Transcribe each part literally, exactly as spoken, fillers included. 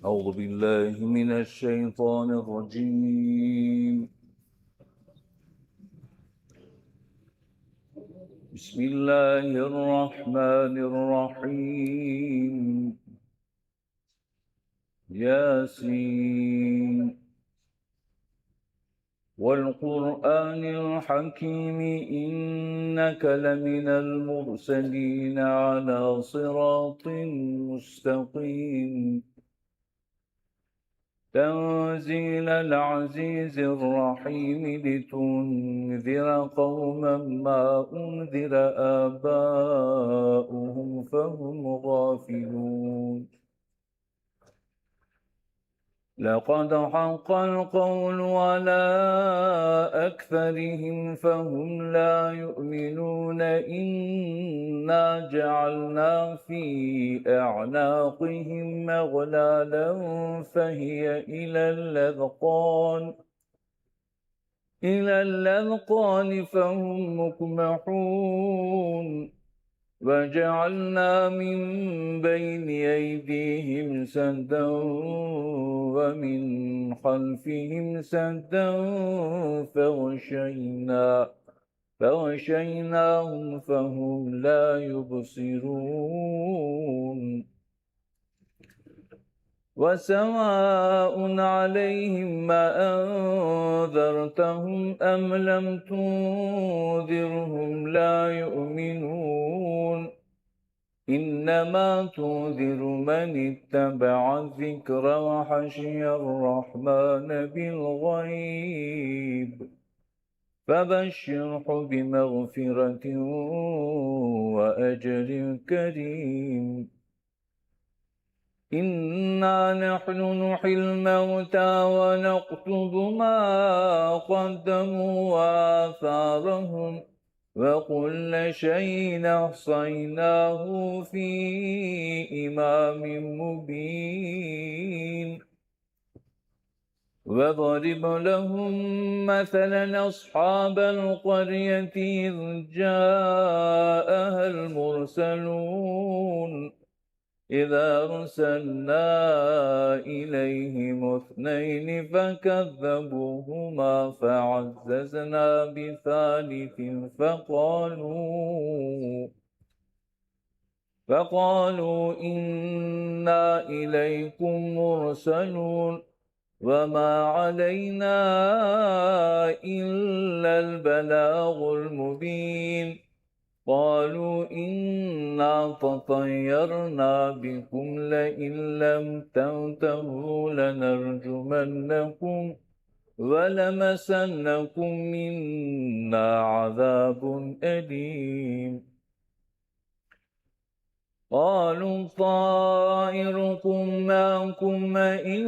أعوذ بالله من الشيطان الرجيم. بسم الله الرحمن الرحيم. ياسين. والقرآن الحكيم، إنك لمن المرسلين على صراط مستقيم. تنزيل العزيز الرحيم، لتنذر قوما ما أنذر آباؤهم فهم غافلون. لقد حق القول على أكثرهم فهم لا يؤمنون. إنا جعلنا في أعناقهم أغلالا فهي إلى الأذقان، إلى الأذقان فهم مقمحون. وجعلنا من بين أيديهم سدا ومن خلفهم سدا فغشينا، فغشيناهم فهم لا يبصرون. وسواء عليهم أأنذرتهم أم لم تنذرهم لا يؤمنون. إنما تنذر من اتبع الذكر وخشي الرحمن بالغيب فبشره بمغفرة وأجر كريم. إنا نحن نحيي الموتى ونكتب ما قدموا وآثارهم وكل شيء أحصيناه في إمام مبين. واضرب لهم مثلا أصحاب القرية إذ جاءها المرسلون. إذ أرسلنا إليهم اثنين فكذبوهما فعززنا بثالث فقالوا، فقالوا إنا إليكم مرسلون. وما علينا إلا البلاغ المبين. قالوا إنا تطيرنا بكم لئن لم تنتهوا لنرجمنكم ولمسنكم منا عذاب أليم. قالوا طائركم معكم أئن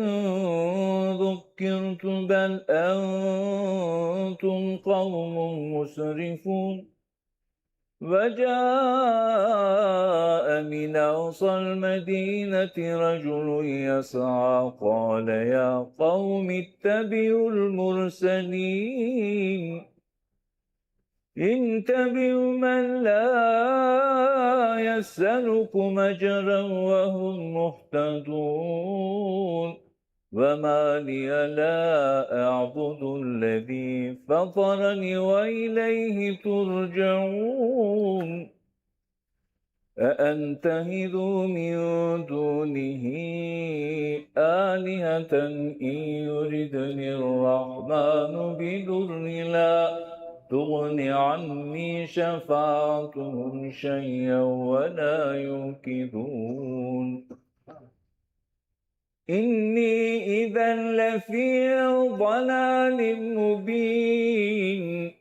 ذكرتم بل أنتم قوم مسرفون. وجاء من أقصى المدينة رجل يسعى قال يا قوم اتبعوا المرسلين. اتبعوا من لا يسألكم أجرا وهم مهتدون. وما لي لا أعبد الذي فطرني وإليه ترجعون. أأتخذ من دونه آلهة إن يردن الرحمن بضر لا تغن عني شفاعتهم شيئا ولا ينقذون. إني إذا لفي ضلال مبين.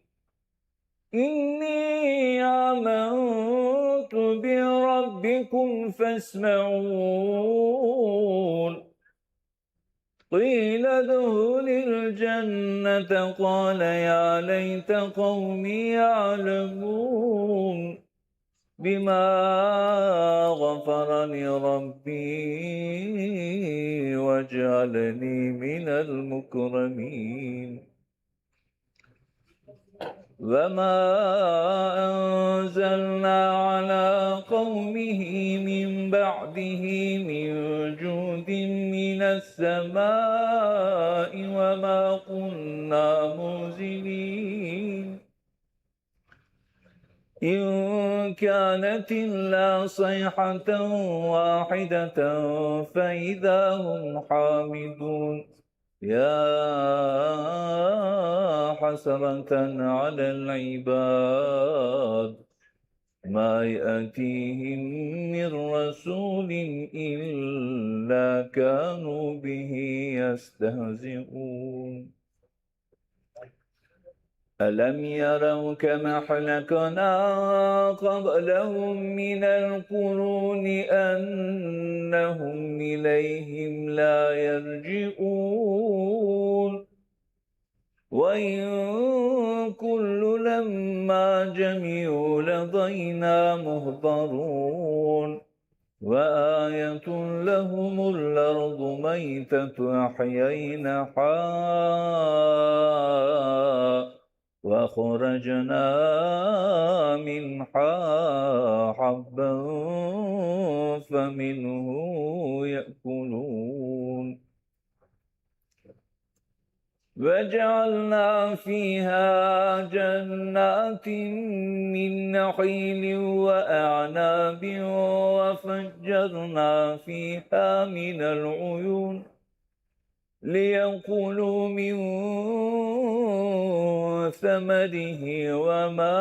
إني آمنت بربكم فاسمعون. قيل ادخل الجنة قال يا ليت قومي يعلمون. بما غفر لي ربي واجعلني من المكرمين. وما أنزلنا على قومه من بعده من جود من السماء وما كنا منزلين. إن كانت إلا صيحة واحدة فإذا هم خامدون. يا حسرة على العباد ما يأتيهم من رسول إلا كانوا به يستهزئون. ألم يروا كم أهلكنا قبلهم من القرون أنهم إليهم لا يرجعون. وإن كل لما جميع لدينا محضرون. وآية لهم الأرض ميتة أحييناها وأخرجنا منها حبا فمنه يأكلون. وجعلنا فيها جنات من نخيل وأعناب وفجرنا فيها من العيون ليأكلوا من ثمره وما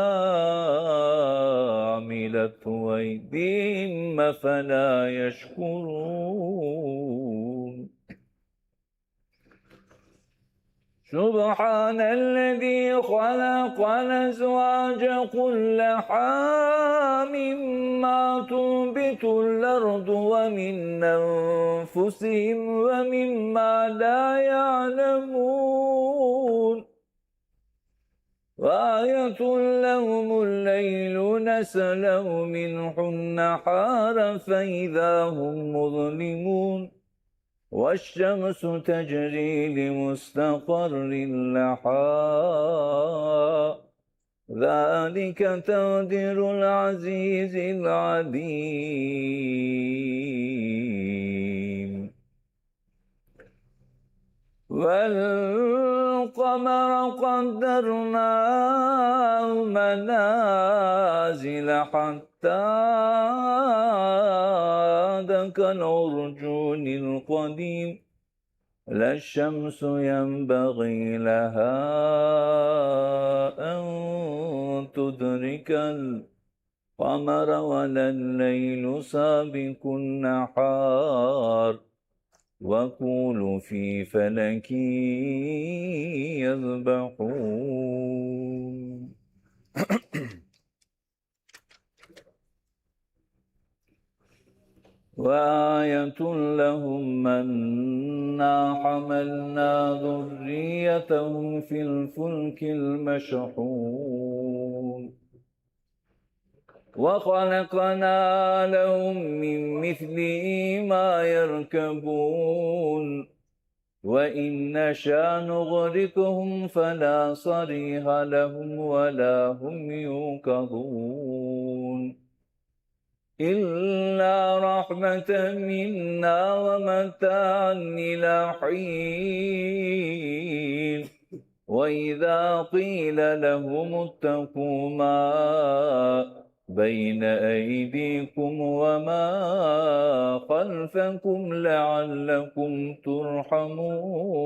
عملته أيديهم أفلا يشكرون. سبحان الذي خلق الأزواج كلها مما تنبت الأرض ومن أنفسهم ومما لا يعلمون. وآية لهم الليل نسلخ منه النهار فإذا هم مظلمون. والشمس تجري لمستقر لها. ذلك تقدير العزيز العليم. والقمر قدرناه منازل حتى عاد كالعرجون القديم. لا الشمس ينبغي لها أن تدرك القمر ولا الليل سابق النهار وكل في فلك يسبحون. وآية لهم أنا حملنا ذريتهم في الفلك المشحون. وخلقنا لهم من مثله ما يركبون. وإن نشأ نغرقهم فلا صريخ لهم ولا هم ينقذون. إلا رحمة منا ومتاعا إلى حين. وإذا قيل لهم اتقوا ما بين أيديكم وما خلفكم لعلكم ترحمون.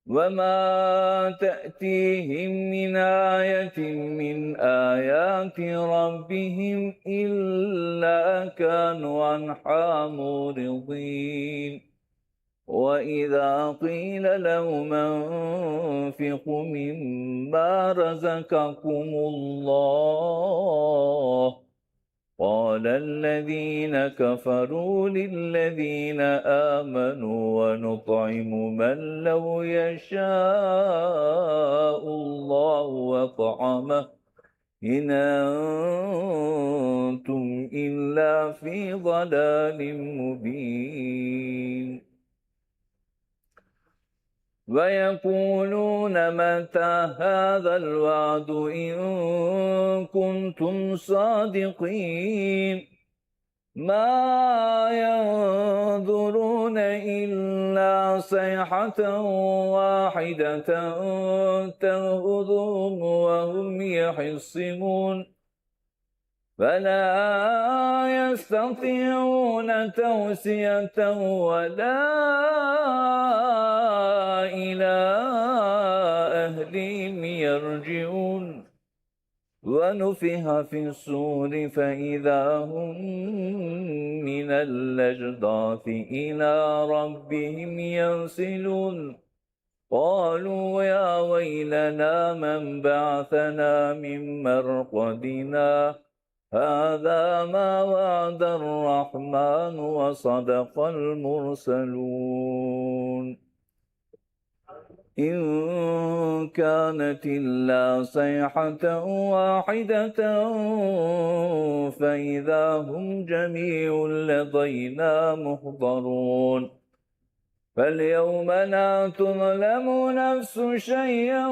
وما تأتيهم من آية من آيات ربهم إلا كانوا عنها معرضين. وإذا قيل لهم أنفقوا مما رزقكم الله قال الذين كفروا للذين آمنوا ونطعم من لو يشاء الله أطعمه إن أنتم إلا في ضلال مبين. ويقولون متى هذا الوعد إن كنتم صادقين. ما ينظرون إلا صيحة واحدة تأخذهم وهم يخصمون. فلا يستطيعون توصية ولا إلى أهلهم يرجعون. ونفخ في الصور فإذا هم من الأجداث إلى ربهم ينسلون. قالوا يا ويلنا من بعثنا من مرقدنا. هذا ما وعد الرحمن وصدق المرسلون. إن كانت إلا صيحة واحدة فإذا هم جميع لدينا محضرون. فاليوم لا تظلم نفس شيئا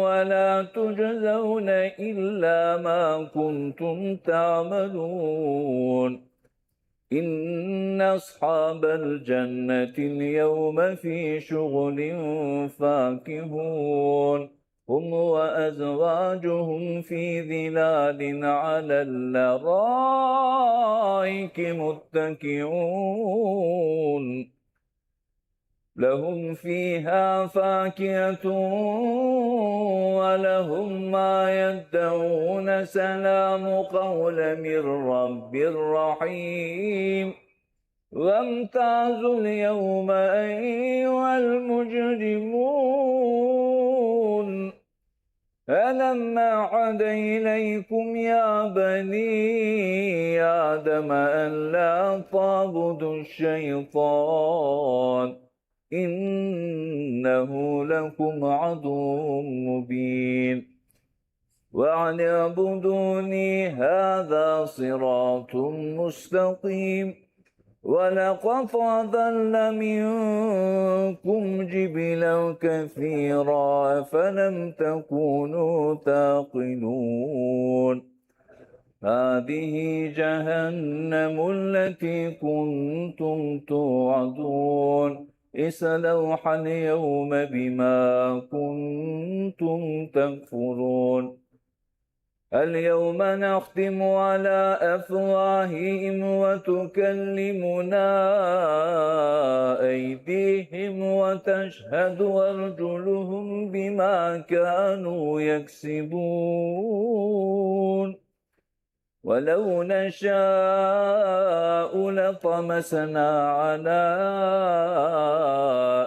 ولا تجزون إلا ما كنتم تعملون. إن أصحاب الجنة اليوم في شغل فاكهون. هم وأزواجهم في ظلال على الأرائك متكئون. لهم فيها فاكهة ولهم ما يدعون. سلام قولا من رب رحيم. وامتازوا اليوم أيها المجرمون. ألم أعهد إليكم يا بني آدم أن لا تعبدوا الشيطان إنه لكم عدو مبين. وأن اعبدوني هذا صراط مستقيم. ولقد أضل منكم جبلا كثيرا أفلم تكونوا تعقلون. هذه جهنم التي كنتم توعدون. اصلوها اليوم بما كنتم تكفرون. اليوم نختم على أفواههم وتكلمنا أيديهم وتشهد أرجلهم بما كانوا يكسبون. ولو نشاء لطمسنا على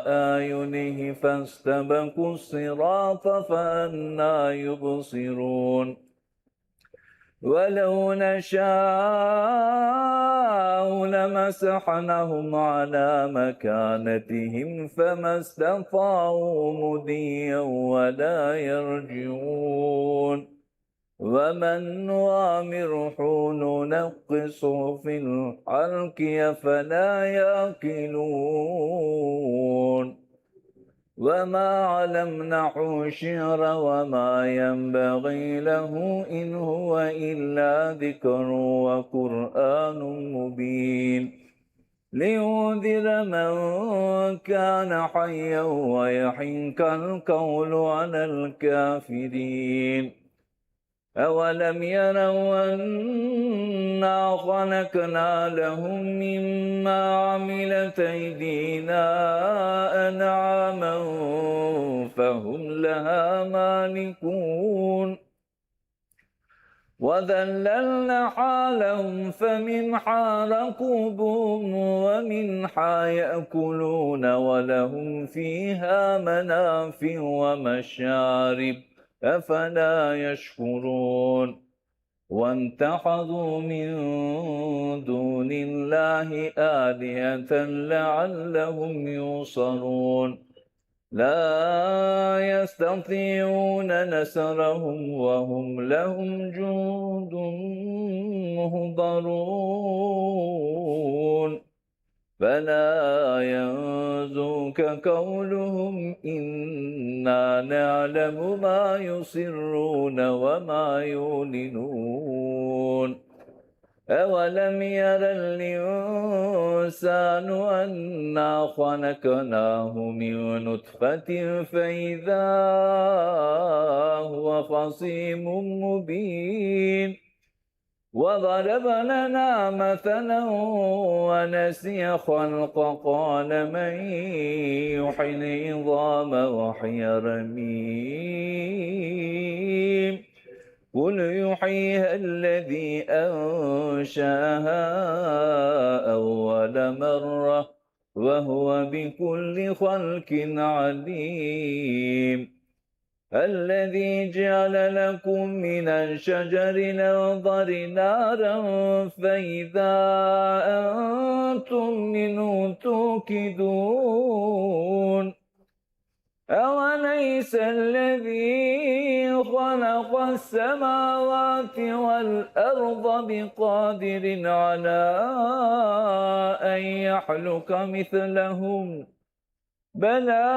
أعينهم فاستبقوا الصراط فأنى يبصرون. ولو نشاء لمسخناهم على مكانتهم فما استطاعوا مضيا ولا يرجعون. ومن نعمره ننقصه في الخلق أفلا يعقلون. وما علمناه الشعر وما ينبغي له إن هو إلا ذكر وقرآن مبين. لينذر من كان حيا ويحق القول على الكافرين. أولم يروا أنا خلقنا لهم مما عملت أيدينا أنعاما فهم لها مالكون. وذللناها لهم فمنها ركوبهم ومنها يأكلون ولهم فيها منافع ومشارب. أفلا يشكرون. واتخذوا من دون الله آلهة لعلهم ينصرون. لا يستطيعون نصرهم وهم لهم جند محضرون. فلا يحزنك قولهم، إنا نعلم ما يسرون وما يعلنون. أولم ير الإنسان أنا خلقناه من نطفة فإذا هو خصيم مبين. وضرب لنا مثلا ونسي خلقه، قال من يحيي العظام وهي رميم. قل يحييها الذي أنشأها أول مرة وهو بكل خلق عليم. الذي جعل لكم من الشجر الأخضر نارا فإذا أنتم منه توقدون. أوليس الذي خلق السماوات والأرض بقادر على أن يخلق مثلهم؟ بلى،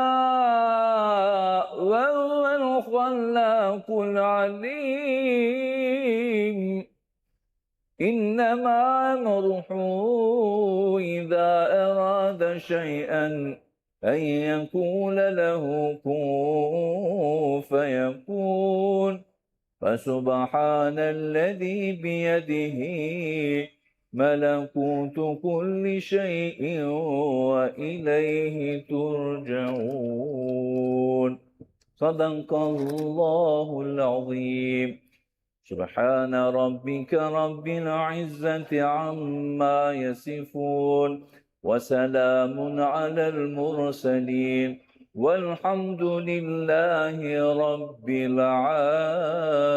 وهو الخلاق العليم. إنما أمره إذا أراد شيئا أن يقول له كن فيكون. فسبحان الذي بيده ملكوت كل شيء وإليه ترجعون. صدق الله العظيم. سبحان ربك رب العزة عما يصفون، وسلام على المرسلين، والحمد لله رب العالمين.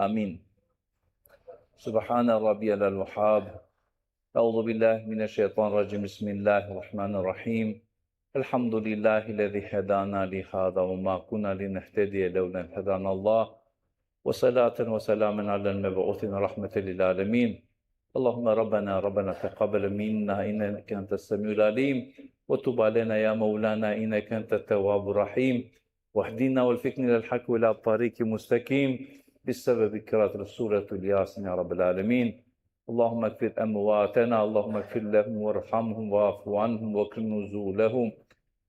آمين. سبحان ربي الوهاب. أعوذ بالله من الشيطان الرجيم. بسم الله الرحمن الرحيم. الحمد لله الذي هدانا لهذا وما كنا لنهتدي لولا أن هدانا الله. وصلاة وسلاما على المبعوث رحمة للعالمين. اللهم ربنا، ربنا تقبل منا إنك أنت السميع العليم، وتب علينا يا مولانا إنك أنت التواب الرحيم، واهدنا ووفقنا إلى الحق وإلى الطريق المستقيم بسبب قراءة سورة الياسين يا رب العالمين. اللهم اغفر أمواتنا، اللهم اغفر لهم وارحمهم واعف عنهم وأكرم نزلهم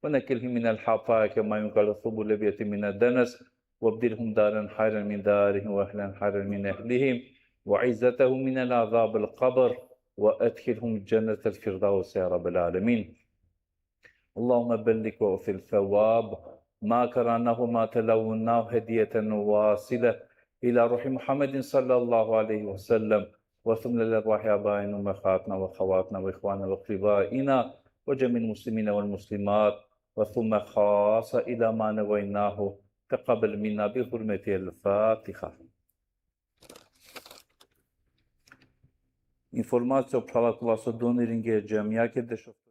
ونقهم من الخطايا كما ينقى الثوب الأبيض من الدنس، وأبدلهم دارا خيرا من دارهم وأهلا خيرا من أهلهم وعزتهم من العذاب القبر وأدخلهم جنة الفردوس يا رب العالمين. اللهم بلغ وأوصل ثواب ما قرأناه وما تلوناه هدية واصلة إلى روح محمد صلى الله عليه وسلم، وثم لأرواح آبائنا وأمهاتنا وأخواتنا وإخواننا وأقربائنا وجميع المسلمين والمسلمات، وثم خاصة إلى ما نويناه. تقبل منا بحرمة الفاتحة. Informacija o phralakula so doniringe džamijake dešofto.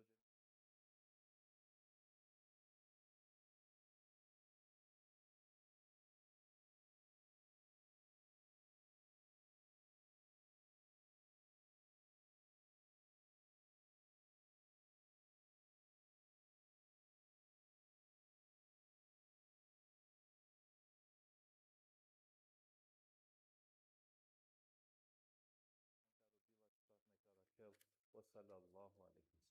وصلى الله عليه وسلم.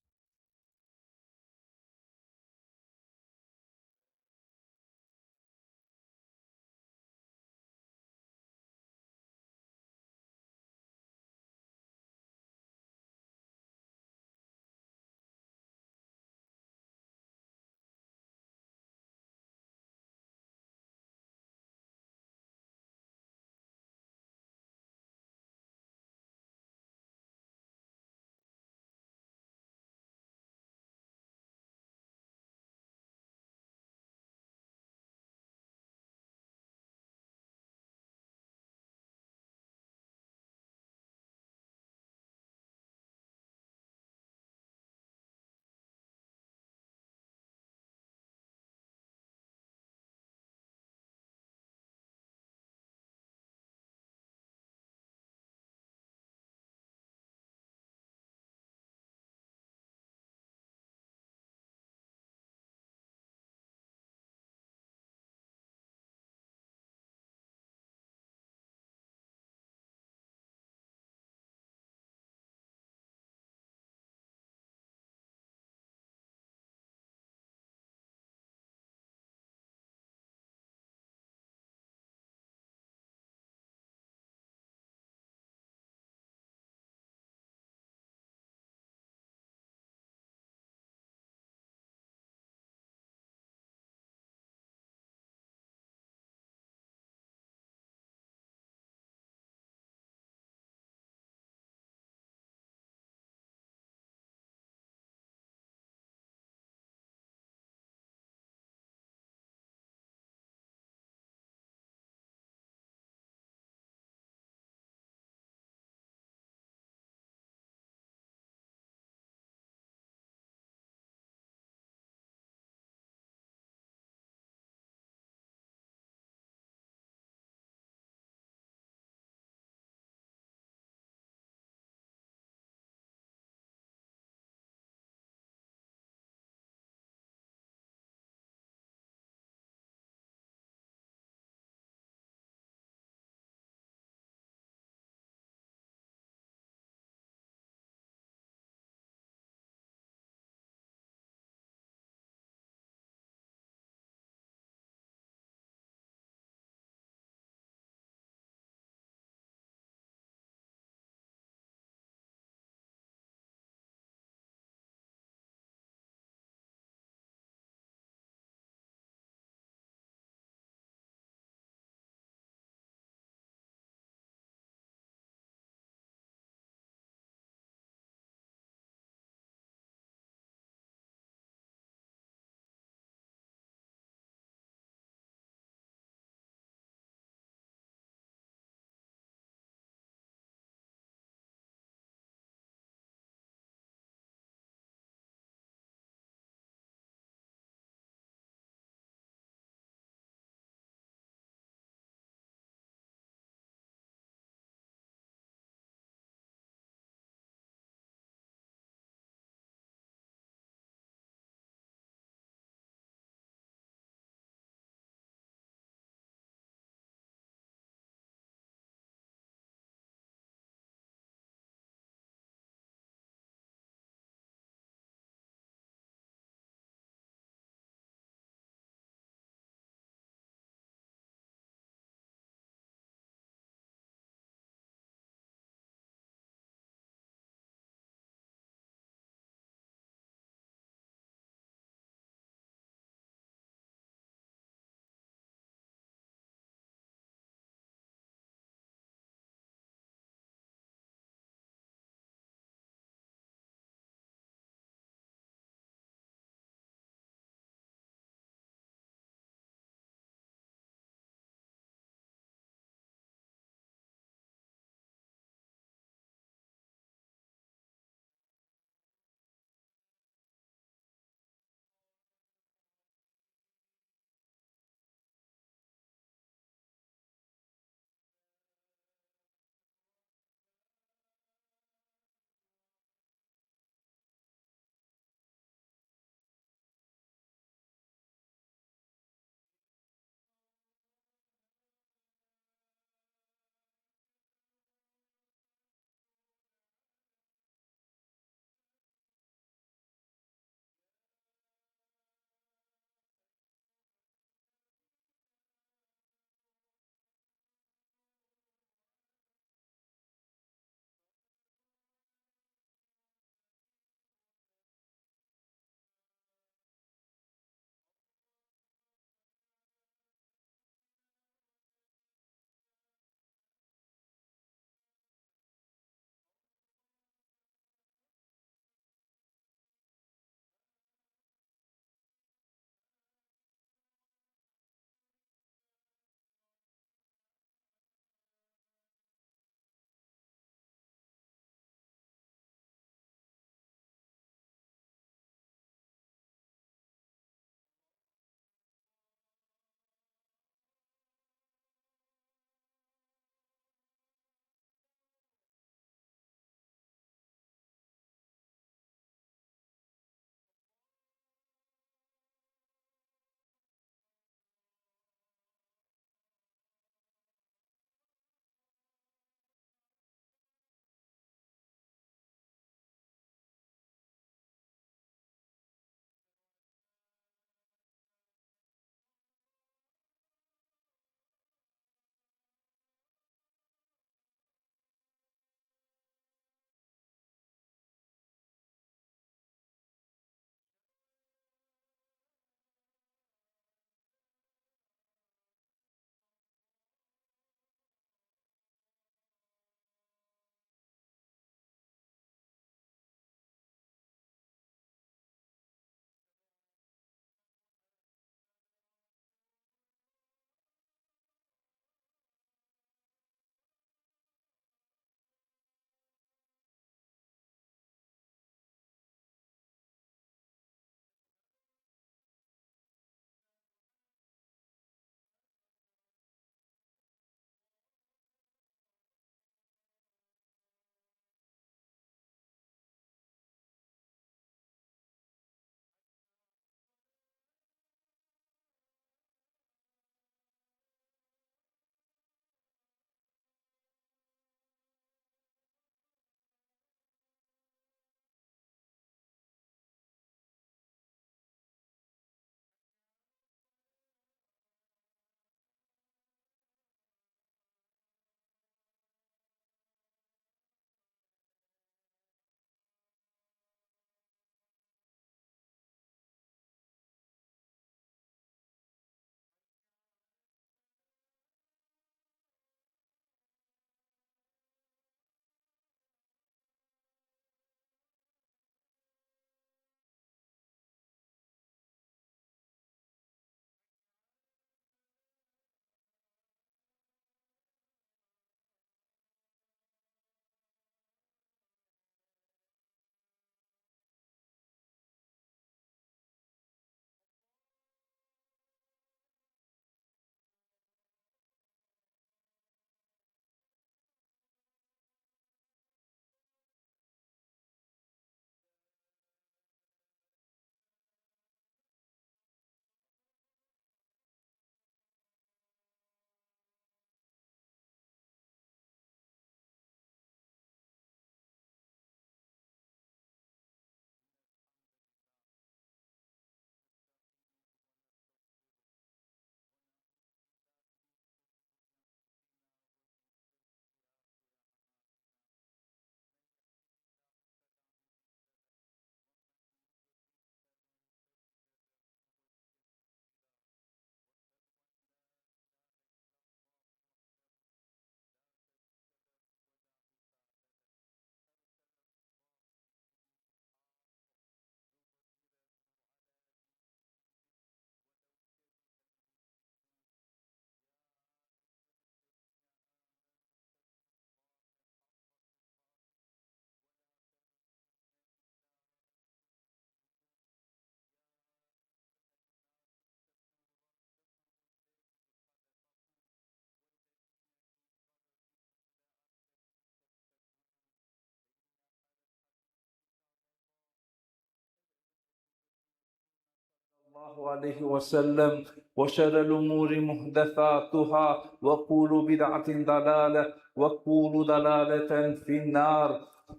الله عليه وسلم، وشر الأمور محدثاتها، وكل بدعة ضلالة، وكل ضلالة في النار.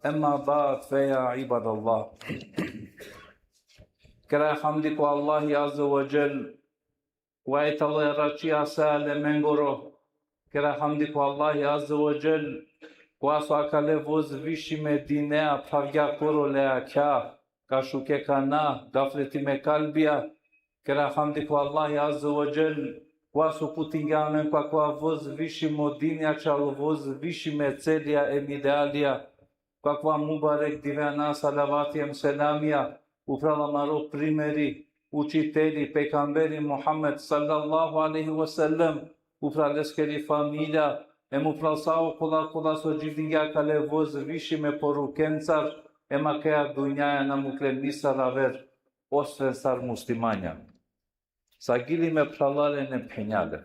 أما بعد، فيا عباد الله. Kera hamdi ko Allahi Azze ve Dželle, kova i talo e račija sa alemengoro. Kera hamdi ko Allahi Azze ve Dželle, kova so akale vozvišime dinea phravgja korole akha, ka šuke kana, gafletime kalbija. Kera hamdi ko Allahi Azze ve Dželle, kova so uputingja amen ko akava vozvišimo dinea, čal vozvišime celija em idealija, ko akava mubarek dive na salavati em selamija upral amaro primeri, učiteli, pejgamberi Muhammed sallallahu alejhi ve sellem, upral leskeri familija, em upral sa okola kola so dživdingja akale vozvišime porukencar, em akaja dunjaja na mukle nisar aver, osven sar muslimanja. Sagili me phralalen em phenjalen.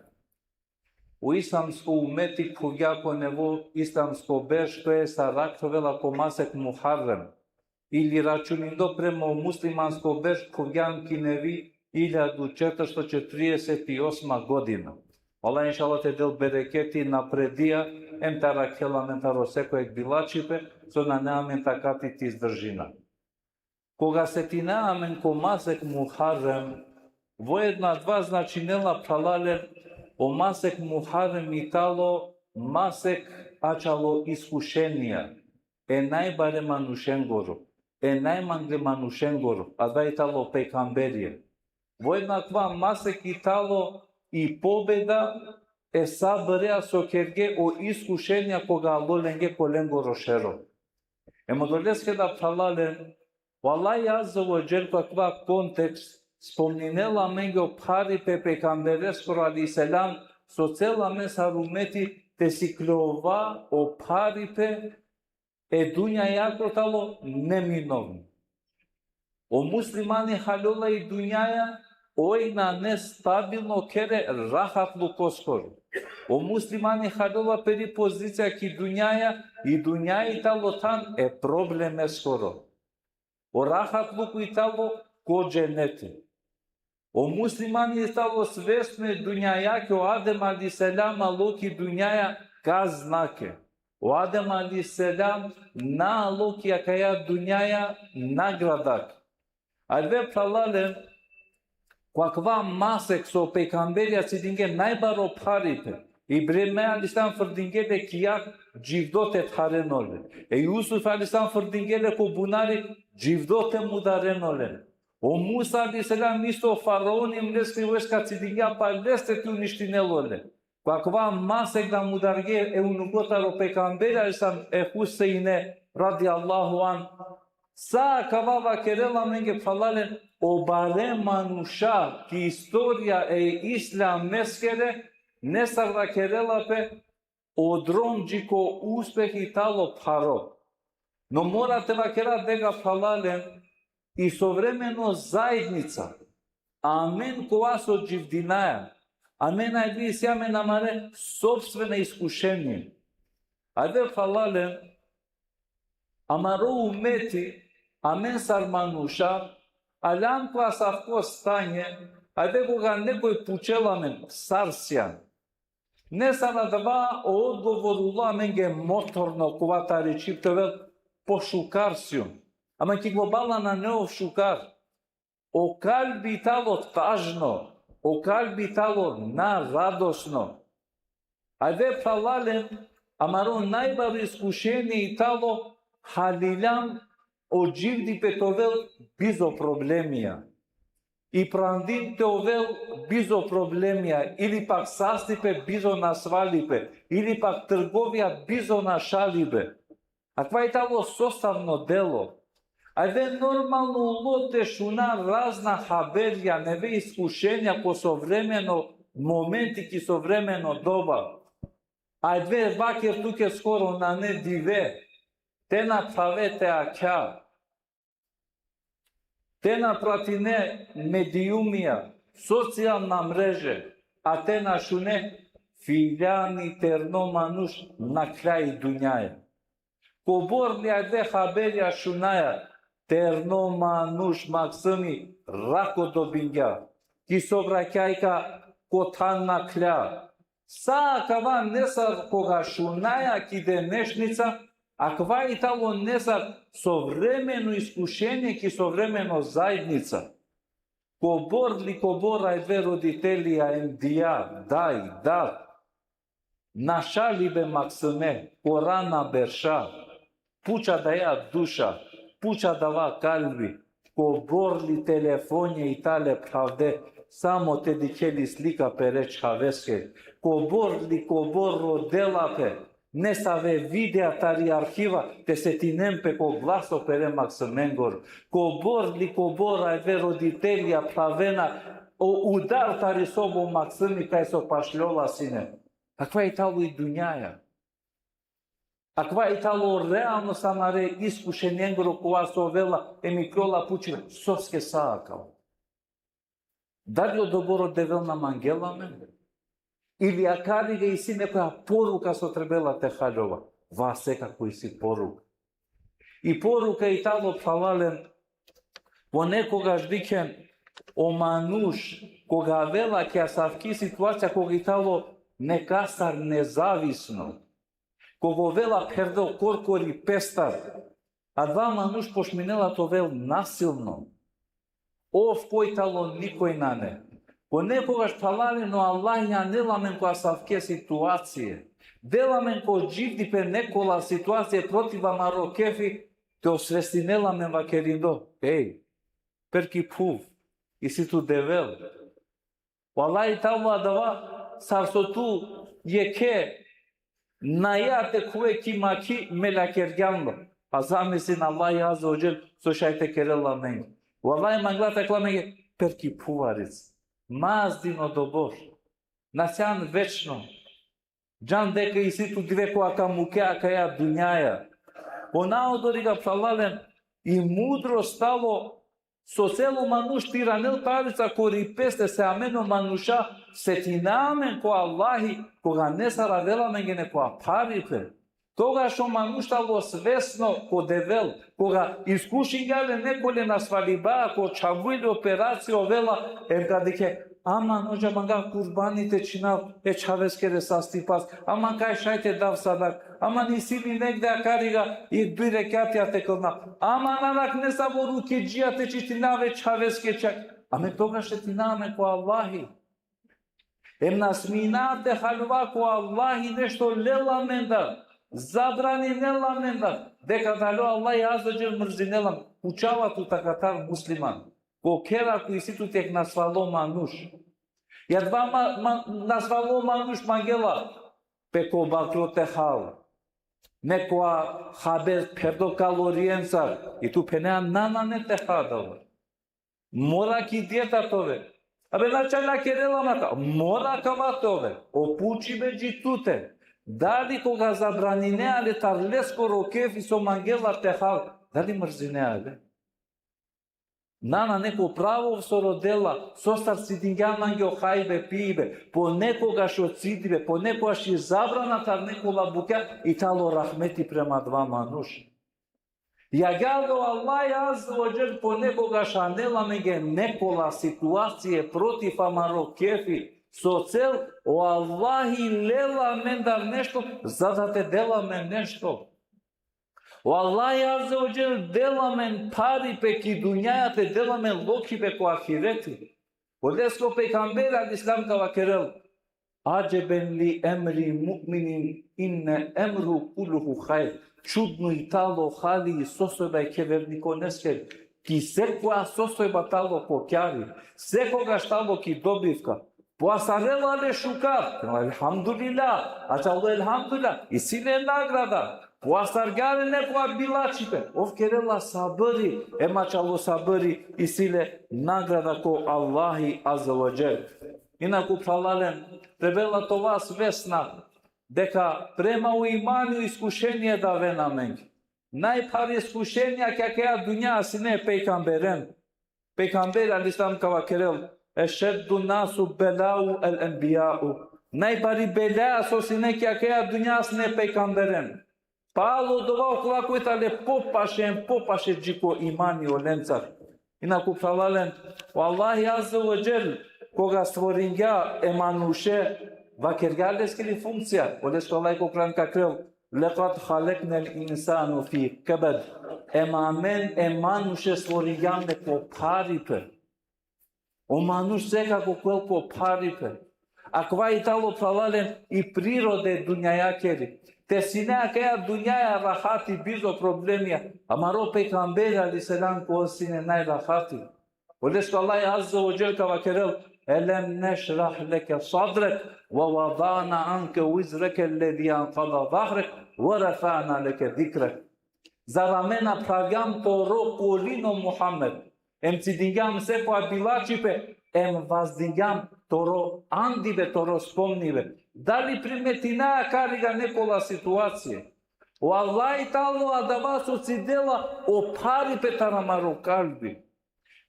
O islamsko umeti khuvgja ko nevo islamsko berš, to jest arakhovela ko masek Muharrem, ili računindo prema o muslimansko berš khuvgja ki nevi iljadu četiristo četrdeset i osma godina. Allah inšallah te del bereketi, napredija, em te arakhel amen taro sekoj bilačipe, so nane amen takati te izdržina. Koga setina amen ko masek Muharrem, voedno adava značinela, phralalen, o masek Muharrem i talo masek ačalo iskušenija e najbare manušengoro, e najmangle manušengoro, adava i talo pejgamberija. Voedno akava masek i talo i pobeda e sabreja so kerge o iskušenija koga alo lenge ko lengoro šero. Em odoleske da, phralalen, o Allahi Azze ve Dželle ko akava kontekst spomninela amenge o pharipe pejgambereskoro alejhi selam, so cel amen sar umeti te sikljova o pharipe e dunjajakoro talo neminovno. O muslimani haljola i dunjaja, oj nane stabilno khere rahatlukoskoro. O muslimani haljola peri pozicija ki dunjaja, i dunjaja i talo than e problemeskoro. O rahatluko i talo ko dženeti. O muslimani i talo svesno e dunjajake, o Adem alejhi selam alo ki dunjaja kaznake. O Adem alejhi selam na alo ki akaja dunjaja nagradake. Adava, phralalen, ko akava masek so pejgamberija cidinge najbaro pharipe, Ibrahim alejhi selam frdinge le ki jag, dživdo te tharen ole. E Jusuf alejhi selam frdinge le ko bunari, dživdo te mudaren ole. O Musa alejhi selam isto faraoni em leskiri vojska cidingja pal leste te uništinel ole. Ko akava masek da mudarge e unuko taro pejgamberi alejhi selam, e Huseine radijallahu anh. Sa akava vakerela amenge, phralalen, o bare manuša ki istorija e islameskere, nesar vakerela pe o drom dži ko uspeh i talo pharo. No mora te vakera deka, phralalen, i sovremeno zaednica, amen kova so dživdinaja, amen avdive isi amen amare sopstvena iskušenija. Adava, phralalen, amaro umeti, amen sar manuša, aljam ko asavko stanje, adava koga nekoj pučela amen sar sian. Nesar adava o odgovor ulo amenge motorno, kova tari čhib te ovel pošukar sium. Ama ki globalna nane ov šukar. O kalbi i talo tažno, o kalbi i talo naradosno. Adava, phralalen, amaro najbaro iskušenje i talo haliljam o dživdipe te ovel bizo problemija. I prandin te ovel bizo problemija, ili pak sastipe bizo nasvalipe, ili pak trgovija bizo našalibe. Akava i talo sostavno delo. Adava normalno ulo te šuna razna haberja, neve iskušenja ko sovremeno momenti, ki sovremeno doba. Adava vaker tuke skoro nane dive, te na phravete akha. Te na pratine mediumija, socijalna mreže, a te na šune filjani terno manuš nakhla i dunjaja. Kobor li adava haberja šunaja, terno manuš maksimi rako dobingja. ki sovrakjajka, ko than nakhla. Sa akava nesar koga šunaja ki denešnica, akava i talo nesar sovremeno iskušenje ki sovremeno zaednica. Kobor li kobor ajde roditelja, em dija, daj, dad, našalibe maksime, ko rana berša, puča daja duša, puča dava kalbi, kobor li telefonje i tale phravde, samo te dikhel i slika pere čhaveske, kobor li kobor rodela pe, nesave videa tari arhiva, te setinen pe ko glaso pere maksimengoro, kobor li kobor ajde roditelja phravena o udar tari sobo maksimi kaj so pašljola sine. Akava i talo i dunjaja. Akava i talo realnost amare iskušenjengoro kova so ovela, em ikljola pučibe, soske sa akava. Dali odobor o Devel na mangela amen? Ili akariga isi nekoja poruka so trebela te haljova? Va sekako isi poruka. I poruka i talo, phralalen, ponekogaš dikhen o manuš, koga avela ki asavki situacija, koga i talo nekasar nezavisno, koga ovela pherdo korkori pestar, adava manuš počminela te ovel nasilno. Ov koj talo nikoj nane. Ponekogaš, phralalen, o Allah anela amen ko asavke situacije. Dela amen ko dživdipe nekola situacije protiv amaro kefi, te osvestinela amen vakerindo: Ej, per ki phuv, isi tu Devel. Vallahi talo adava, sar so tu jekhe naja te khuve ki makhi, me lakergjan lo. A zamislin Allah Azze ve Dželle so šaj te kerel amenge. Vallahi mangla te akhel amenge: Per ki phuv aric? Ma azdin odobor. Na sian večno. Džan deka isi tu dive koga ka muke akaja dunjaja. Ona odoriga, phralalen, i mudrost talo so celo manuš te iranel parica kori peste, se amen o manuša setina amen ko Allahi, koga nesar avela amenge nekoja pharipe. Togaš o manuš talo svesno ko Devel, koga iskušingja le nekole nasvaliba, ko čhavuj li operacija ovela, em ka dikhe: Aman, hodža, manga kurbani te čhinav e čhaveskere sastipas, aman, kaj šaj te dav sadak, aman, isi li negde akariga i duj rekjatija te klnav, aman, anak nesavo rukedžija te čistinav e čhaveske čak. Amen togaš setina amen ko Allahi. Em na smina te haljova ko Allahi nešto lela amendar, zabraninela amendar, deka tali o Allahi Azze ve Dželle mrzinela amen. Pučava tut akatar musliman. Ko khera ko isi tut jekh nasvalo manuš. Adava ma-, ma-, nasvalo manuš mangela pe ko bakro te hal. Nekoja haber pherdo kalorijencar. I tu phenea: Na, nane te ha adava. Mora ki dijeta te ove. Abe, na čhaj, na kerela man akava. Mora akava te ove. O pučibe dži tute. Dali koga zabraninea le tar leskoro kefi so mangela te hal, dali mrzinea le? Na, nane, ko pravo so rodela, sostar cidingja mange o hajbe, pibe, ponekogaš o cidibe, ponekogaš i zabrana tar nekola bukja, i talo rahmeti prema adava manuš. Agjaar o Allahi Azze ve Dželle ponekogaš anela amenge nekola situacije protiv amaro kefi, so cel o Allahi lela amendar nešto, za da te del amen nešto. O Allahi Azze ve Dželle dela amen pharipe ki dunjaja, te del amen lokhipe ko ahireti. Odoleske o pejgamberi alejhi selam ka vakerel: Ađeben li emril mu'mini, inne emrehu kulluhu hajr. Čudno i talo hali i sostojba jekhe vernikoneske. Ki sekoja sostojba talo kokjari, sekogaš talo ki dobivka. Poastarela le šukar, elhamdulillah, ačhalo elhamdulillah, isi le nagrada. Poastargja le nekoja bilačhipe, ov kerela sabri, em ačhalo sabri, isi le nagrada ko Allahi Azze ve Dželle. Inaku, phralalen, trebela te ova svesna deka prema o imani o iskušenija da avena amenge. Najphari iskušenija ki akaja dunja sine pejgamberen. Pejgamberi alejhi selam ka vakerel: Ešeddu nasu bela'u el enbija'u. Najbari bela so sine ki akaja dunja sine pejgamberen. Palo dova okola koj tale popaše, popaše dži ko imani olencar. Inaku, phralalen, o Allahi Azze ve Dželle Koga stvoringja e manuše, vakergja leskiri funkcija, oleske Allah ko Kur'an vakerel: "Lekad haleknel insanu fi kebed." Em amen e manuše stvoringjam ko pharipe. O manuš sekako ka ovel ko pharipe. Akava i talo, phralalen, i prirode dunjajakeri. Te sine akaja dunjaja rahati, bizo problemija. Amaro pejgamberi alejhi selam ka ovel sine najrahati. Oleske Allah azze ve dželle ka vakerel: "Elem nešrah leke sadrek, ve vadana anke vizreke lezi ankada zahrek, ve rafana leke zikrek." Zar amen na phravgjam toro kolino, Muhammed? Em cidingjam sekova bilačhipe, em vazdingjam toro andibe, toro spomnibe. Dali primetinaja akariga nekola situacija? O Allah i talo adava so cidela o pharipe taro amaro kalbi.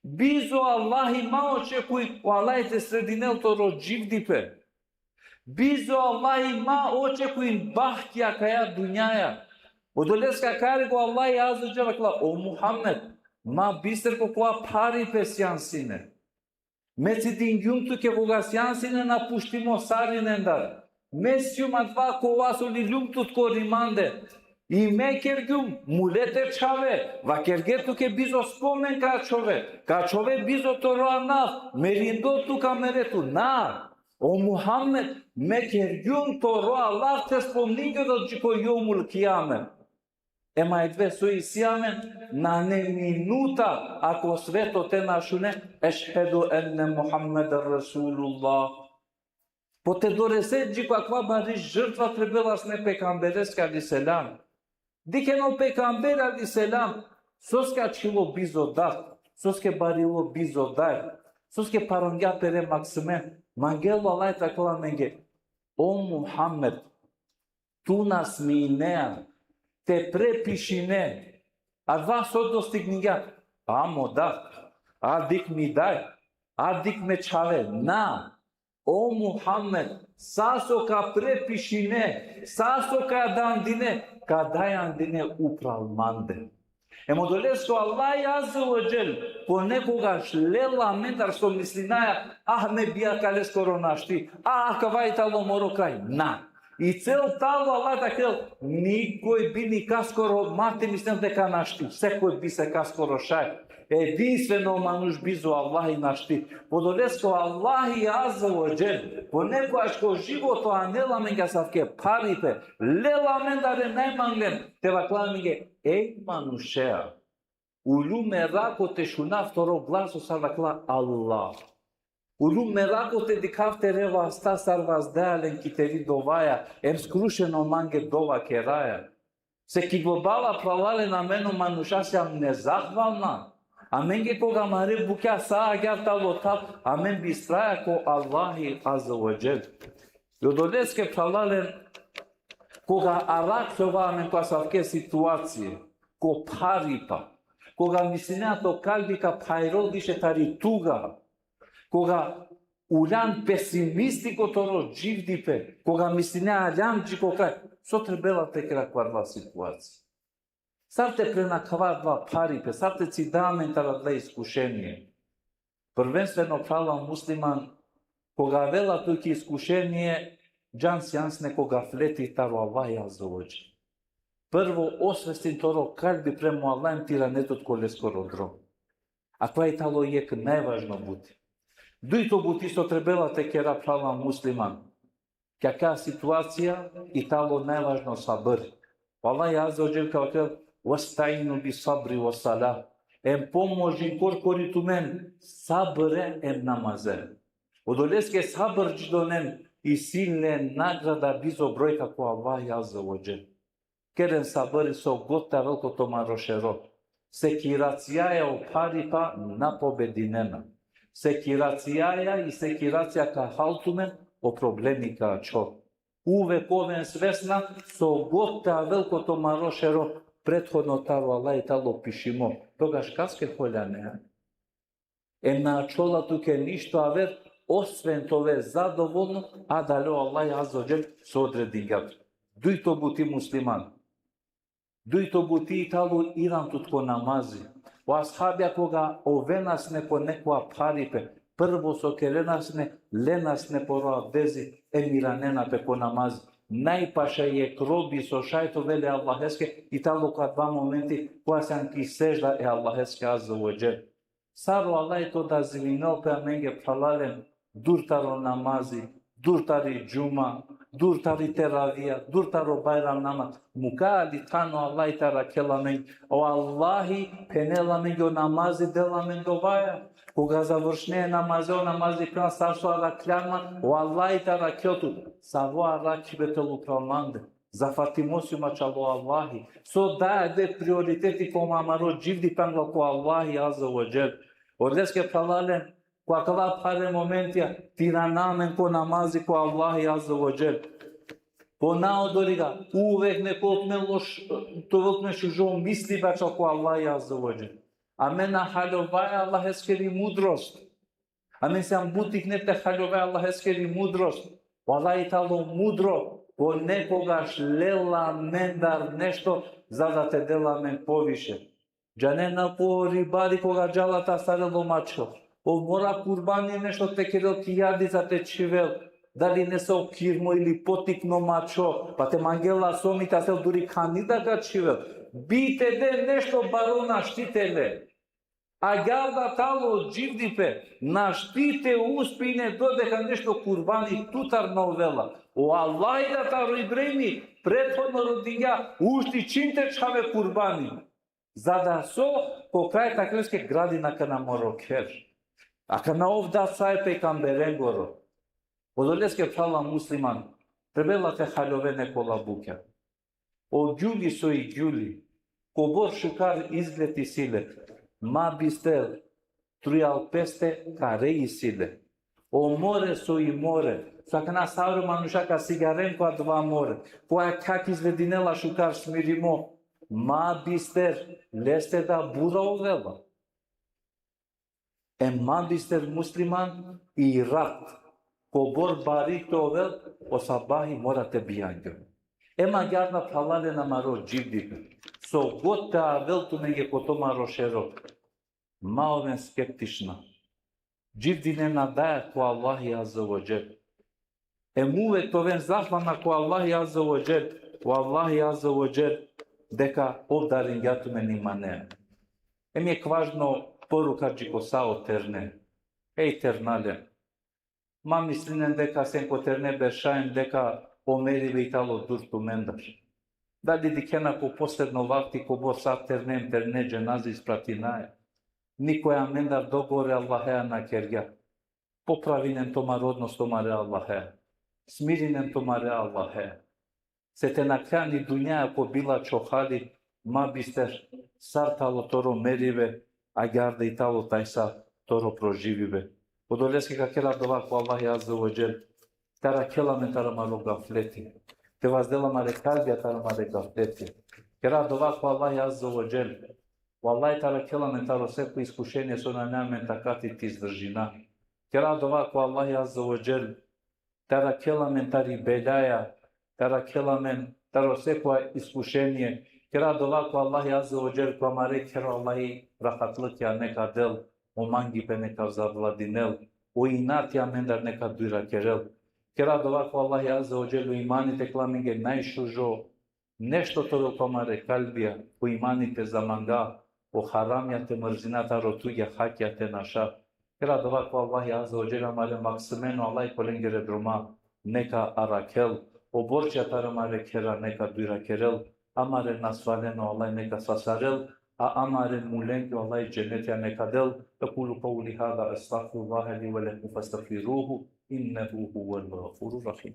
Bizo Allahi ma očekuj o Allahi te sredinel toro dživdipe. Bizo Allahi ma očekuj bahti akaja dunjaja. Odoleske akariga o Allahi azze ve dželle vakerela: "O Muhammed, ma bister ko kova pharipe sijan sine. Me cidingjum tuke koga sijan sine napuštimo sarinendar. Me sijum adava kova so liljum tut kori mande. I me kergjum mule te čhave, vakerge tuke bizo spomen ka čhove, ka čhove bizo toro anav, merindo tu ka mere tu." Na, o Muhammed, me kergjum toro Allah te spomningja tut dži ko jomul kijame. Em adive so isi amen, nane minuta ako sveto te našune: "Ešhedu enne Muhammeden Resulullah." Po te dorese dži ko akava bari žrtva trebela sine pejgambereske alejhi selam. Dikhen o pejgamberi alejhi selam, soske ačhilo bizo dad, soske barilo bizo dad, soske parongja pere maksimen, mangela o Allah te vakerel amenge: "O Muhammed, tu na smejnea te prepišine adava so dostigningja, a mo dad, a dikh mi daj, a dikh me čhave." Na, o Muhammed, sa so ka prepišine, sa so ka dandine, ka dandine upral mande. Em odoleske o Allah azze ve dželle ponekogaš lela amendar so mislinaja: "Ah, me bi akaleskoro našti, ah, akava i talo moro kraj." Na. I cel talo Allah te vakerel: "Nikoj bi nikaskoro ma te mislinel deka našti, sekoj bi sekaskoro šaj. Edinstveno manuš bizo Allahi našti." Odoleske o Allahi azze ve dželle ponekogaš ko životo anela amenge asavke pharipe, lela amendar e najmanglen, te vakerel amenge: "Ej manušea, uljum merako te šunav toro glaso sar vakerela Allah. Uljum merako te dikhav tere vasta sar vazdaja len ki teri dovaja, em skrušeno mange dova keraja." Se ki globala, phralalen, amen o manuša sijam nezahvalna. Amenge koga amare bukja sa agjaar talo tap, amen bistraja ko Allahi azze ve dželle. I odoleske, phralalen, koga arakhljova amen ko asavke situacije, ko pharipa, koga mislinea to kalbi ka phajrol više tari tuga, koga uljan pesimisti ko toro dživdipe, koga mislinea aljan dži ko kraj, so trebela te kera ko adala situacija? Sar te prenakava adala pharipe, sar te cida amen taro adala iskušenie? Prvenstveno, phrala musliman, koga avela tuke iskušenie, džan sijan sine ko gafleti taro Allah azze ve dželle. Prvo, osvestin toro kalbi prema o Allah em te irane tut ko leskoro drom. Akava i talo jekh najvažno buti. Dujto buti so trebela te kera, phrala musliman, ki akaja situacija i talo najvažno sabri. O Allah azze ve dželle ka vakerel: "Vestainu bi sabri ve salah." Em pomožin korkori tumen sabre em namaze. Odoleske sabrdžidonen isi le nagrada bizo brojka ko Allah azze ve dželle. Keren sabri so god te avel ko tumaro šero. Sekiracijaja o pharipa na pobedinena. Sekiracijaja i sekiracija ka hal tumen, o problemi ka ačhol. Uvek oven svesna so god te avel ko tumaro šero, prethodno taro Allah i talo pišimo. Togaš kaske holjanea? Em na ačhola tuke ništo aver, osven te ove zadovolno adale o Allah azze ve dželle so odredingja. Dujto buti, musliman. Dujto buti i talo iran tut ko namazi. O ashabija koga ovena sine ko nekoja pharipe, Prvo so kerena sine, lena sine poro avdezi, em iranena pe ko namazi. Najpaša jekh robi so šaj te ovel e Allaheske, i tano ko adava momenti, kova sian ki sedžda e Allaheske Azze ve Dželle. Sar o Allah te odazivinel pe amenge, phralalen, dur taro namazi, dur tari džuma, dur tari teravija, dur taro bajram namaz. Mukali tano Allah te arakhel amenge. O Allahi phenela amenge, o namazi dela amen dovaja. Koga završine namazi, o namazi phenela sar so arakhljan man, o Allahi te arakhel tut. Savo arakhibe te lupral mande. Za Fatimo sijum ačhalo Allahi. So dajde prioriteti ko amaro dživdipe angla ko Allahi Azze ve Dželle. Odoleske phralalen, ko akala phare momentija, te irana amen ko namazi ko Allahi Azze ve Dželle. Ponadoriga, uvek neka ovel tumen loš, te ovel tumen šužo mislibe ačhal ko Allahi Azze ve Dželle. Amen na haljovaja Allaheskeri mudrost. Amen siam but tikne te haljovaja Allaheskeri mudrost. O Allahi tano mudro, ponekogaš lela amendar nešto, za da te del amen poviše. Džanena, ko ribari koga džala te astarel o mačho, ov mora kurbani nešto te kerel ki jadi za te čhivel. Dali nesavo kirmo ili potikno mačho, pa te mangel la somi te astarel, duri khani da ka čhivel. Bi te de nešto, baro našti te le. Agjaar da tano dživdipe, našti te uspine dodeka nešto kurbani tutar na ovela. O Allahi da taro Ibrahimi prethodno rodingja, ušti čim te čhave kurbani. Za da so, ko kraj te akhel leske, gradin akana moro kher. Akana ov da sa e pejgamberengoro. Odoleske, phrala musliman, trebela te haljoven okola bukja. O gjuli so i gjuli, kobor šukar izgled isi le, ma bister trujal peste kare isi le. O more so i more, so akana sar o manuša ka sigaren ko adava more, kova kak izgledinela šukar, smirimo, ma bister leste da bura ovela. Em ma bister musliman i rat, kobor bari te ovel, o sabahi mora te bijangjon. Em agjaar da, phralalen, amaro dživdipe, so god te avel tumenge ko tumaro šero, ma oven skeptična. Dživdinen nadaja ko Allahi Azze ve Dželle. Em uvek te oven zahvalna ko Allahi Azze ve Dželle, ko Allahi Azze ve Dželle, deka ov daringja tumen imane. Em jekh važno poruka dži ko sa o terne. Ej ternalen, ma mislinen deka sen ko terne berša em deka o meribe i tano dur tumendar. Dali dikhena ko posledno vakti kobor sa terne em terne dženaze ispratinaja? Nikoja amendar dogore Allahea na kergja. Popravinen tumaro odnos tumare Allahea. Smirinen tumare Allahea. Se te nakhjan i dunjaja ko bilačho hali, ma bister sar tano toro meribe, agjaar da i tano tajsa toro proživibe. Odoleske ka kera dova ko Allahi Azze ve Dželle, te arakhel amen taro amaro gafleti. Te vazdel amare kalbija taro amare gafleti. Kera dova ko Allahi Azze ve Dželle, o Allahi te arakhel amen taro sekoj iskušenie so nane amen takati te izdržina. Kera dova ko Allahi Azze ve Dželle, te arakhel amen tari belaja, te arakhel amen taro sekoja iskušenie. Kera dova ko Allahi Azze ve Dželle, ko amare khera o Allahi rahatlikija neka del, o mangipe neka zavladinel, o inati amendar neka dujra kerel. Kera dova ko Allahi Azze ve Dželle, o imani te ovel amenge najšužo, nešto te ovel ko amare kalbija, o imani te zamanga, o haramija te mrzina, taro tugja hakija te naša. Kera dova ko Allahi Azze ve Dželle, amare maksimen o Allahi ko lengere droma neka arakhel, o borčija taro amare khera neka dujra kerel, amare nasvalen o Allahi neka sasarel, a amare mulenge o Allahi dženetija neka del. أقول قولي هذا أستغفر الله لي ولكم فاستغفروه إنه هو الغفور الرحيم.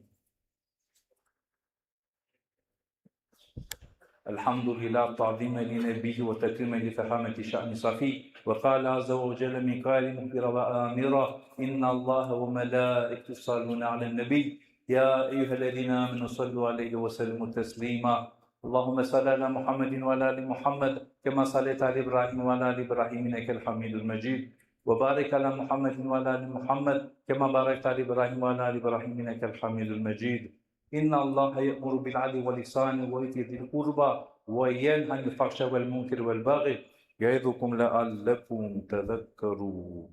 الحمد لله تعظيما لنبيه وتكريما لفخامة شأن صفيه. وقال عز وجل من قائل مخبرا وآمرا: إن الله وملائكته يصلون على النبي، يا أيها الذين آمنوا صلوا عليه وسلموا تسليما. اللهم صل على محمد وعلى آل محمد كما صليت على إبراهيم وعلى آل إبراهيم إنك حميد مجيد. وبارك على محمد وعلى آل محمد كما باركت على إبراهيم وعلى آل إبراهيم إنك حميد مجيد. إن الله يأمر بالعدل والإحسان وإيتاء ذي القربى وينهى عن الفحشاء والمنكر والبغي يعظكم لعلكم تذكرون.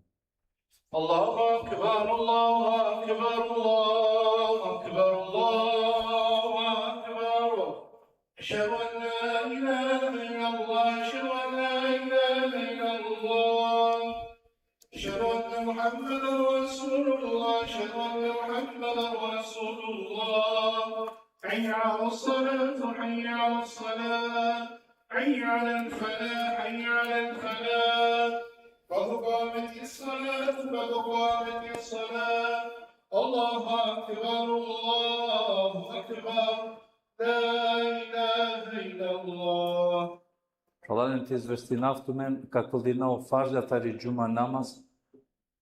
الله أكبر، الله أكبر، الله أكبر، الله أكبر. أشهد أن لا إله إلا الله، أشهد أن لا إله إلا الله. أشهد أن محمدا رسول الله، أشهد أن محمدا رسول الله. حي على الصلاة، حي على الصلاة، حي على الفلاح، حي على الفلاح. قد قامت الصلاة، قد قامت الصلاة. الله أكبر، الله أكبر. لا إله إلا الله. Phralalen, te izvestinav tumen, ka kldina o farzija tari džuma namaz,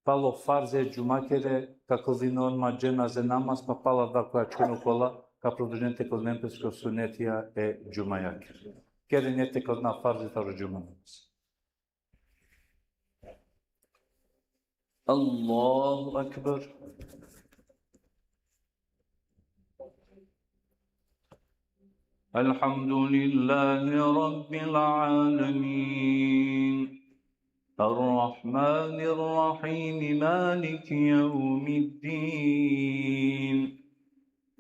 palo farze džumakere, ka kldina on ma dženaze namaz, pa pala da ko ačhon kola, ka prodolžinen te kldinen pes ko sunetija e džumajakere. Kere nijeti te kldina farze taro džuma namaz. الله أكبر. الحمد لله رب العالمين. الرحمن الرحيم. مالك يوم الدين.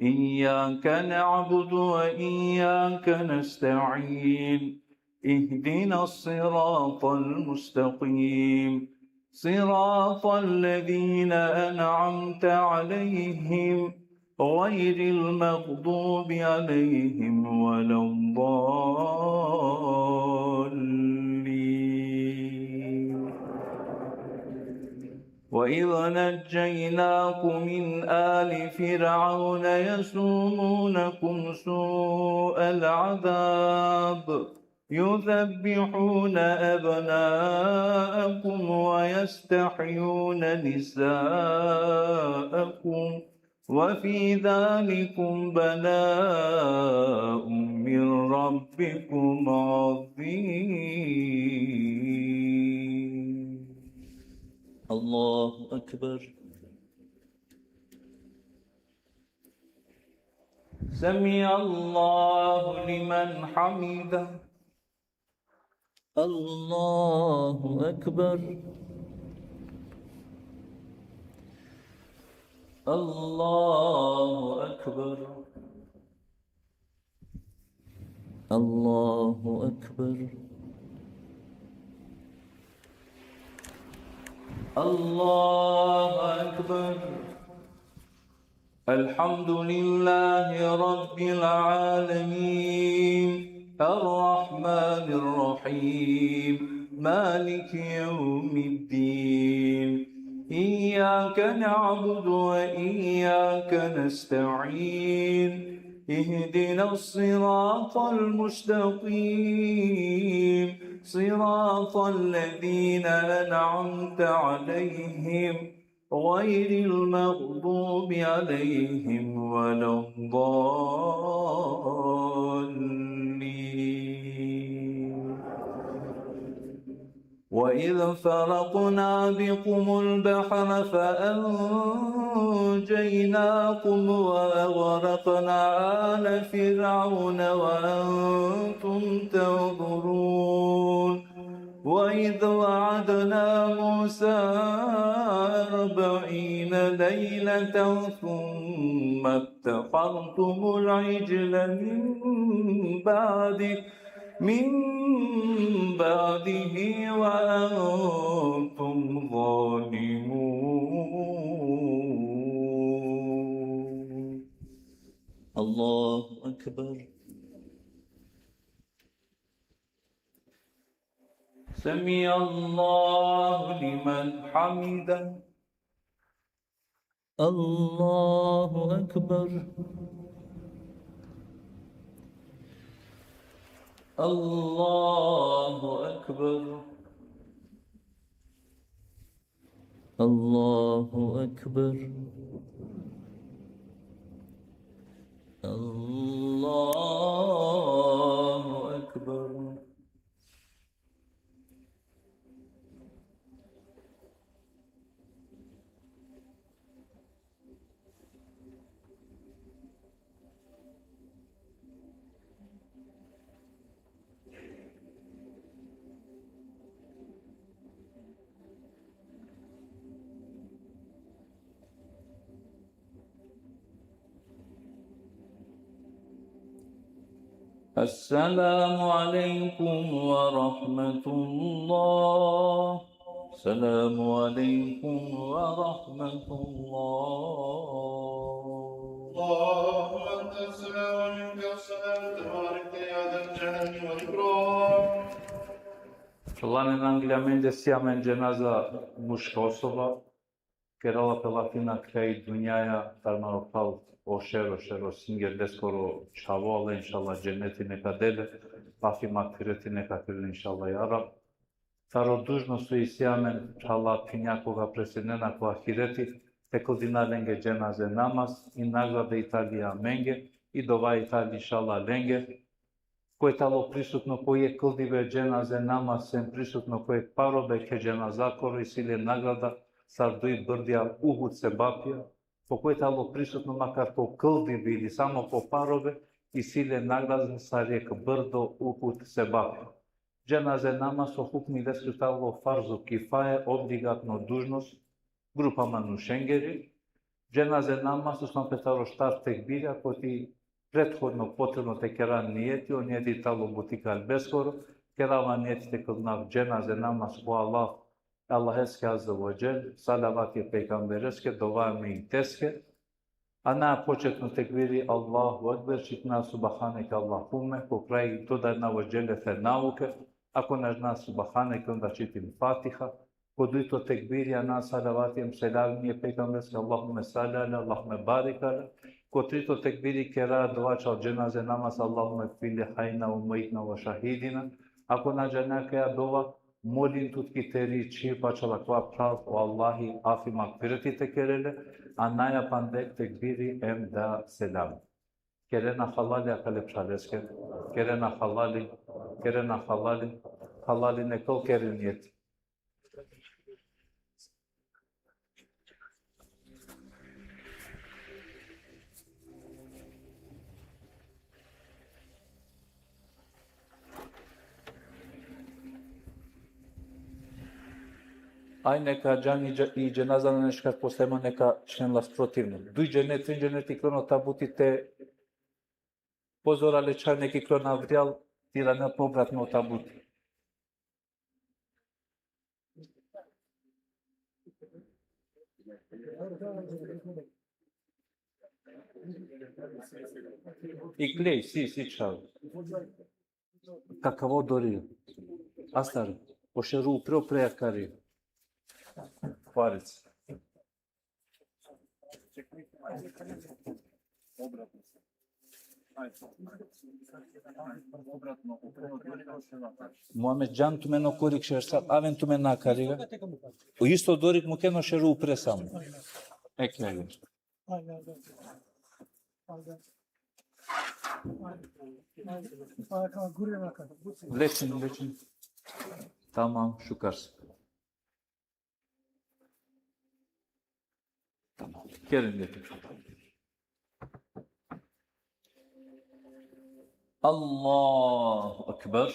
إياك نعبد وإياك نستعين. اهدنا الصراط المستقيم. صراط الذين أنعمت عليهم غير المغضوب عليهم ولا الضالين. وإذ نجيناكم من آل فرعون يسومونكم سوء العذاب يذبحون أبناءكم ويستحيون نساءكم وفي ذلكم بلاء من ربكم عظيم. الله أكبر. سمع الله لمن حمده. الله أكبر. الله أكبر. الله أكبر. الله أكبر. الحمد لله رب العالمين. الرحمن الرحيم. مالك يوم الدين. إياك نعبد وإياك نستعين. اهدنا الصراط المستقيم. صراط الذين أنعمت عليهم غير المغضوب عليهم ولا الضالين. وإذ فرقنا بكم البحر فأنجيناكم وأغرقنا آل فرعون وأنتم تنظرون. وإذ وعدنا موسى أربعين ليلة ثم اتخذتم العجل من بعده، من بعده وأنتم ظالمون. الله أكبر. سمع الله لمن حمده. الله أكبر. الله أكبر. الله أكبر. الله أكبر. السلام عليكم ورحمة الله. السلام عليكم ورحمة الله. اللهم أنت السلام ومنك السلام، تبارك يا ذا الجلال والإكرام. Šalane nangli amende, si amen dženaza muška osoba, kerela pe lafi na kraj dunjaja, taro amaro phral o Šero, Šero Singer, leskoro čhavo, Allah inšallah dženeti neka del le, lafi magfireti neka kerel inšallah ja Rab. Taro dužnost so isi amen, phrala, phenja, koga preselena ko ahireti, te kldina lenge dženaze namaz, i nagrada i tali amenge, i dova i tali inšallah lenge. Koj tano prisutno ko jekh kldibe dženaze namaz, sem prisutno ko jekh parobe ko dženazakoro, isi le nagrada sar duj brdja Uhud sevapija. Po koj tano prisutno makar ko kldibe ili samo ko parobe, isi le nagrada sar jekh brdo Uhud sevapija. Dženaze namaz o hukmi leske tano farzu kifaje, obligatno dužnost grupa manušengeri. Dženaze namaz osnova pe taro štar tekbirja, koti prethodno potrebno te kera nijeti, o nijeti tano buti kalbeskoro, kerava nijeti te kldinav dženaze namaz ko Allah, Allaheske azze ve dželle, salavati e pejgambereske, dova e mejiteske. Ana početno tekbiri, Allahu ekber, čitina Subhaneke Allahumme, ko kraj dodajna ve dželle senauke, ako na džana Subhaneke, onda čitin Fatiha. Ko dujto tekbiri ana salavati em selami e pejgambereske, Allahumme salli ala, Allahumme barik ala. Ko trito tekbiri kera dova čal dženaze namaz, Allahumme gfir li hajjina ve mejjitina ve šahidina. Ako na džana kaja dova, molin tut ki teri čhib pa čal akava phral o Allahi afi magfireti te kerel le, a naja panda jekh tekbiri em da selam. Kerena halali akale phraleske, kerena halali, kerena halali, halali nek ol, keren nijeti. Aj neka džan i dže-, i dženaza, nane šukar posle ma neka člen las protivno. Duj džene, trin džene te iklon o tabuti te pozorale čhaj, nek iklon avrijal, te irane obratno o tabuti. Iklej, si, si čhaj. Kakavo dori? Astar. O Šero upre, upre akari. Hvalec. Muhamed džan, tumen o korik šersa, aven tumen akari. O isto dorik muken, o Šero upre samo. Ekle. Lečin, lečin. Tamam, šukar. Tamam. Keren nijeti. Allahu ekber.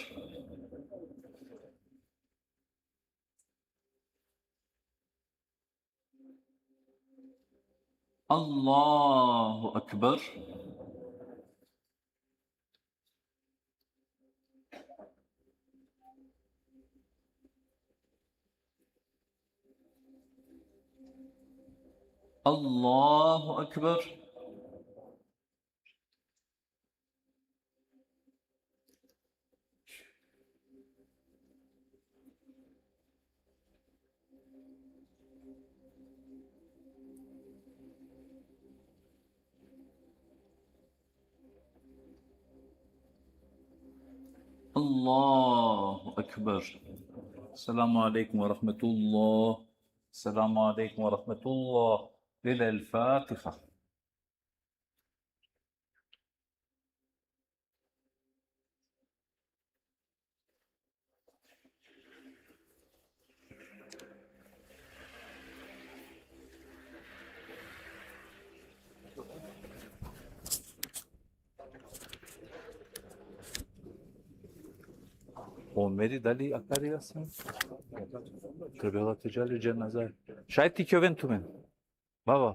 Allahu ekber. Allahu ekber. Allahu ekber. Selamu alejkum ve rahmetullah. Selamu alejkum ve rahmetullah. Lil Fatiha. Omeri, dali akari asen? Trebela te džal le dženaza. Šaj te ikloven tumen. Baba.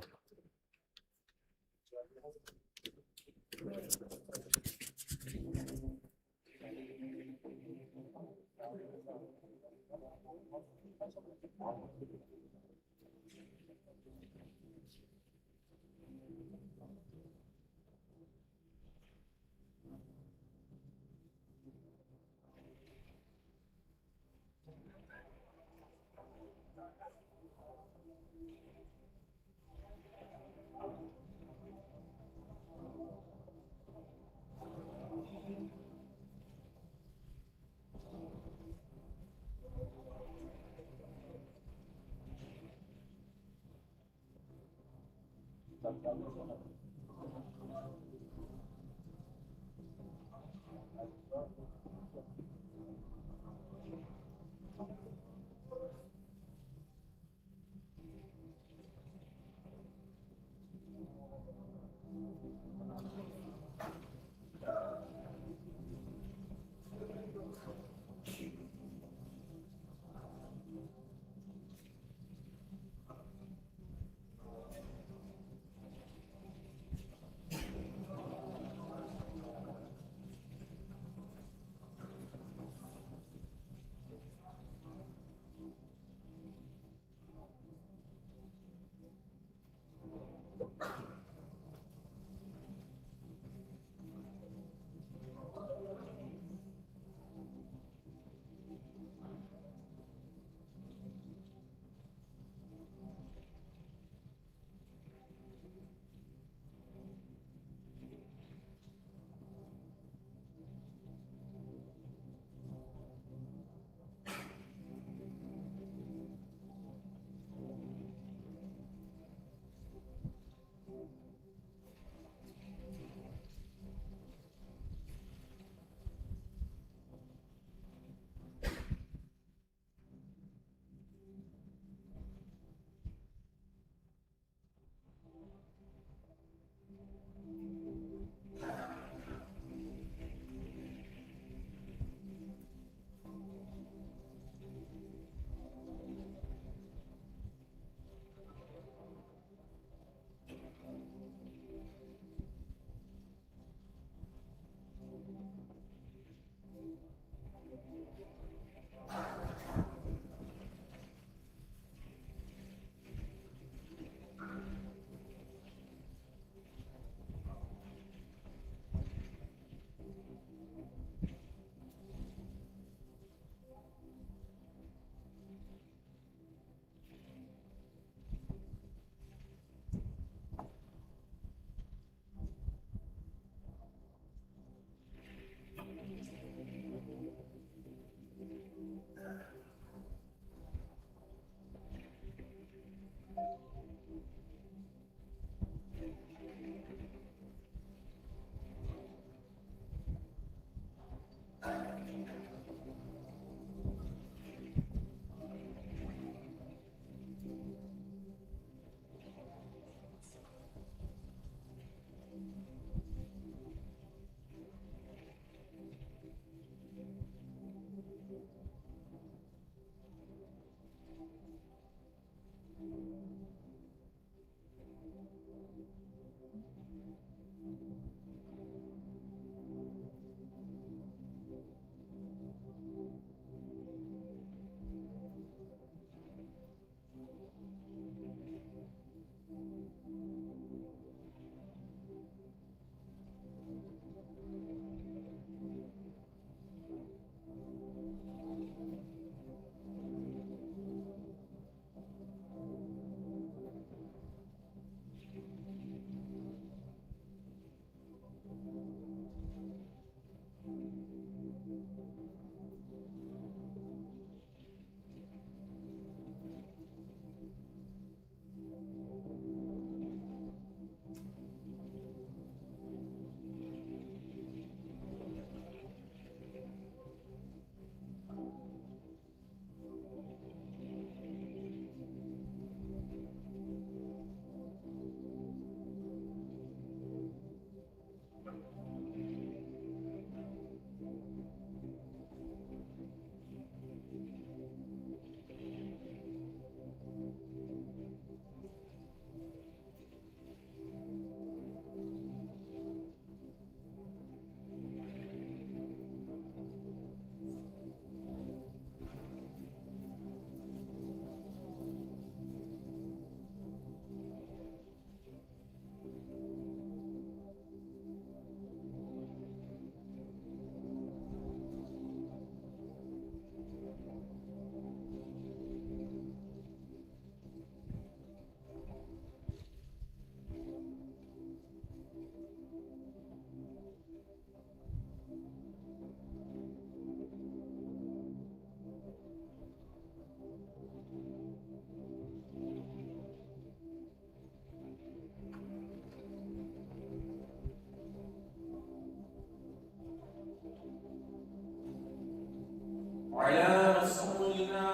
على رسولنا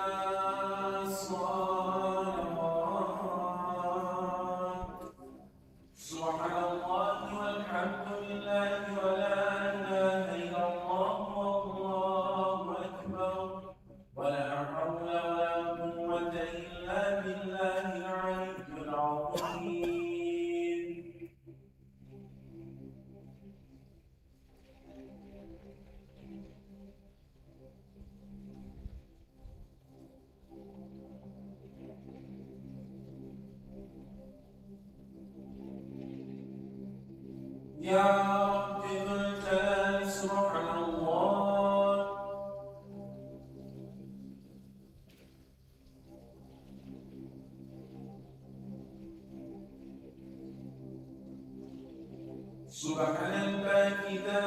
الصلوات. سبحان الله والحمد لله ولا إله إلا الله والله أكبر. ولا حول ولا قوة إلا بالله العلي العظيم. يا رب ذو الجلال، سبحان الله. سبحان الباقي ذا